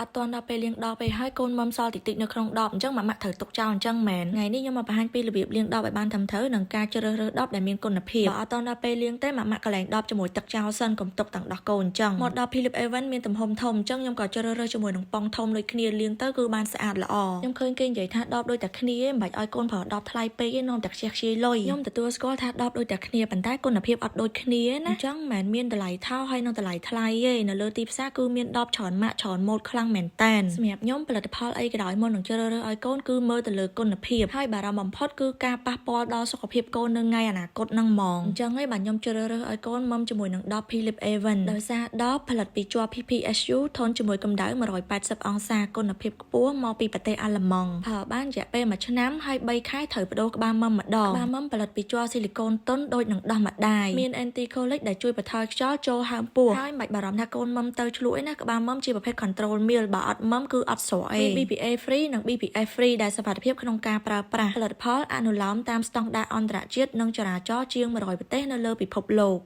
អត់ទាន់ដល់ពេលលាងដបទេហើយកូនមុំសល់តិចតិចនៅក្នុងដបអញ្ចឹងម៉ាក់ម៉ាក់ត្រូវទុកចោលអញ្ចឹងមែនថ្ងៃនេះខ្ញុំមកបង្ហាញពីរបៀបលាងដបឲ្យបានត្រឹមត្រូវនិងការជ្រើសរើសដបដែលមានគុណភាពបើអត់ទាន់ដល់ពេលលាងទេម៉ាក់ម៉ាក់កន្លែងដបជាមួយទឹកចោលសិនកុំទុកទាំងដោះកូនអញ្ចឹងមកដល់ Philips Avent មានទំហំធំអញ្ចឹងខ្ញុំក៏ជ្រើសរើសជាមួយនឹងប៉ុងធំដូចគ្នាលាងទៅគឺបានស្អាតល្អខ្ញុំឃើញគេនិយាយថាដបដូចតែគ្នាឯងមិនបាច់ឲ្យកូនប្រើដបថ្លៃពេកទេនាំតែខ្ជះខ្ជាយលុយខ្ញុំទទួលស្គាល់ថាដបដូចតែគ្នាប៉ុន្តែគុណភាពអត់ដូចគ្នាណាអញ្ចឹងមិនមែនមានតម្លៃថោកហើយនិងតម្លៃថ្លៃទេនៅលើទីផ្សារគឺមានដបច្រើនម៉ាកច្រើនម៉ូដខ្លាំងមែនតែនសម្រាប់ខ្ញុំផលិតផលអីក៏ដោយមុននឹងជ្រើសរើសឲ្យកូនគឺមើលទៅលើគុណភាពហើយបារម្ភបំផុតគឺការប៉ះពាល់ដល់សុខភាពកូននៅថ្ងៃអនាគតហ្នឹងហ្មងអញ្ចឹងឯងបាទខ្ញុំជ្រើសរើសឲ្យកូនមុំជាមួយនឹងដប Philips Avent ដោយសារដបផលិតពីជ័រ PPSU ធន់ជាមួយកម្ដៅ180អង្សាគុណភាពខ្ពស់មកពីប្រទេសអាល្លឺម៉ង់ប្រើបានរយៈពេល1ឆ្នាំហើយ3ខែត្រូវប្ដូរក្បាលមុំម្ដងក្បាលមុំផលិតពីជ័រស៊ីលីកូនទន់ដូចនឹងដោះម្ដាយមាន anti colic ដែលជួយបន្ថយខ្យល់ចូលហើមពោះហើយមិនបាច់បារម្ភថាកូនមុំទៅឆ្លក់ឯណាក្បាលមុំជាប្រភេទ control meal បើអត់មុំគឺអត់ស្រកឯងមាន BPA free និង BPS free ដែលសុវត្ថិភាពក្នុងការប្រើប្រាស់ផលិតផលអនុលោមតាមស្តង់ដារអន្តរជាតិនិងចរាចរណ៍ជាង100ប្រទេសនៅលើពិភពលោក។